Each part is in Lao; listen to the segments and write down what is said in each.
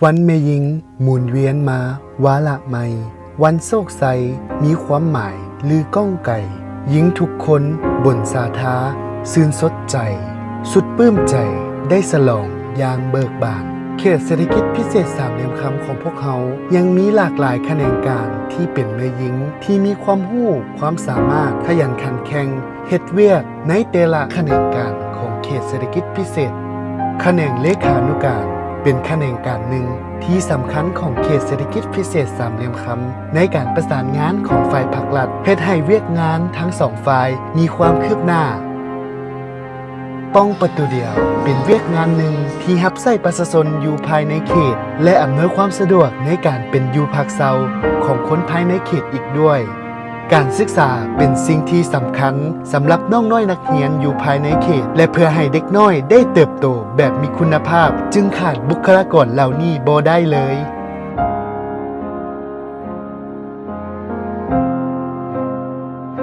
ວັນແມ່ຍິງໝູນວຽນມາວາລະໃໝ່, ວັນໂຊກໄຊມີຄວາມໝາຍລືກ້ອງໄກ, ຍິງທຸກຄົນບົນສາທາຊື່ນສົດໃຈ, ສຸດປຶ້ມໃຈໄດ້ສະຫຼອງຢ່າງເບີກບານ. ເຂດເສດຖະກິດພິເສດສາມຫຼ່ຽມຄຳຂອງພວກເຮົາ ຍັງມີຫຼາກຫຼາຍຂະແໜງການທີ່ເປັນແມ່ຍິງທີ່ມີຄວາມຮູ້ຄວາມສາມາດ, ຂະຫຍັນຂັນແຂງ, ເຮັດວຽກໃນແຕ່ລະຂະແໜງການຂອງເຂດເສດຖະກິດພິເສດ. ຂະແໜງເລຂານຸການເປັນຂະແໜງການໜຶ່ງທີ່ສຳຄັນຂອງເຂດເສດຖະກິດພິເສດສາມຫຼ່ຽມຄຳ ໃນການປະສານງານຂອງຝ່າຍພາກລັດ, ເຮັດໃຫ້ວຽກງານທັງສອງຝ່າຍມີຄວາມຄືບໜ້າ. ປ້ອງປະຕູດຽວເປັນວຽກງານໜຶ່ງທີ່ຮັບໃຊ້ປະຊາຊົນຢູ່ພາຍໃນເຂດ ແລະ ອຳນວຍຄວາມສະດວກໃນການເປັນຢູ່ພັກເຊົາຂອງຄົນພາຍໃນເຂດອີກດ້ວຍ. ການສຶກສາເປັນສິ່ງທີ່ສຳຄັນສຳລັບນ້ອງນ້ອຍນັກຮຽນຢູ່ພາຍໃນເຂດ ແລະ ເພື່ອໃຫ້ເດັກນ້ອຍໄດ້ເຕີບໂຕແບບມີຄຸນນະພາບ ຈຶ່ງຂາດບຸກຄະລາກອນເຫຼົ່ານີ້ບໍ່ໄດ້ເລີຍ.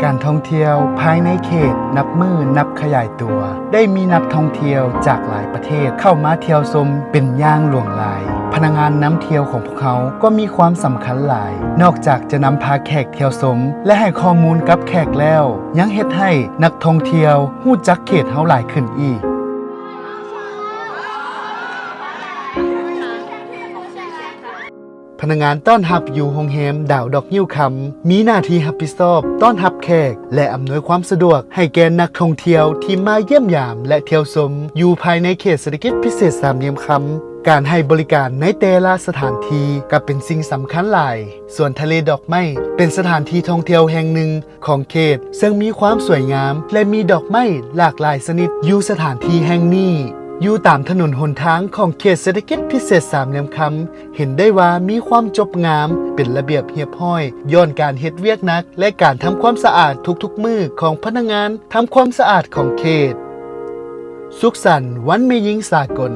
ການທ່ອງທ່ຽວພາຍໃນເຂດນັບມື້ນັບຂະຫຍາຍຕົວ, ໄດ້ມີນັກທ່ອງທ່ຽວຈາກຫຼາຍປະເທດເຂົ້າມາທ່ຽວຊົມເປັນຢ່າງຫຼວງຫຼາຍ. ພະນັກງານນຳທ່ຽວຂອງພວກເຮົາກໍມີຄວາມສຳຄັນຫຼາຍ, ນອກຈາກຈະນຳພາແຂກທ່ຽວຊົມ ແລະ ໃຫ້ຂໍ້ມູນກັບແຂກແລ້ວ, ຍັງເຮັດໃຫ້ນັກທ່ອງທ່ຽວຮູ້ຈັກເຂດເຮົາຫຼາຍຂຶ້ນອີກ. ພະນັກງານຕ້ອນຮັບຢູ່ໂຮງແຮມດາວດອກງິ້ວຄຳ ມີໜ້າທີ່ຮັບຜິດຊອບຕ້ອນຮັບແຂກ ແລະ ອຳນວຍຄວາມສະດວກໃຫ້ແກ່ນັກທ່ອງທ່ຽວທີ່ມາຢ້ຽມຢາມ ແລະ ທ່ຽວຊົມຢູ່ພາຍໃນເຂດເສດຖະກິດພິເສດສາມຫຼ່ຽມຄຳ. ການໃຫ້ບໍລິການໃນແຕ່ລະສະຖານທີ່ກໍເປັນສິ່ງສຳຄັນຫຼາຍ. ສວນທະເລດອກໄມ້ເປັນສະຖານທີ່ທ່ອງທ່ຽວແຫ່ງໜຶ່ງ ຂອງເຂດ ເຊິ່ງມີຄວາມສວຍງາມ ແລະ ມີດອກໄມ້ຫຼາກຫຼາຍຊະນິດຢູ່ສະຖານທີ່ແຫ່ງນີ້. ຢູ່ຕາມຖະໜົນຫົນທາງຂອງເຂດເສດຖະກິດພິເສດສາມຫຼ່ຽມຄຳ ເຫັນໄດ້ວ່າມີຄວາມຈົບງາມ ເປັນລະບຽບຮຽບຮ້ອຍ ຍ້ອນການເຮັດວຽກໜັກ ແລະ ການທຳຄວາມສະອາດທຸກໆມື້ຂອງພະນັກງານທຳຄວາມສະອາດຂອງເຂດ. ສຸກສັນວັນແມ່ຍິງສາກົນ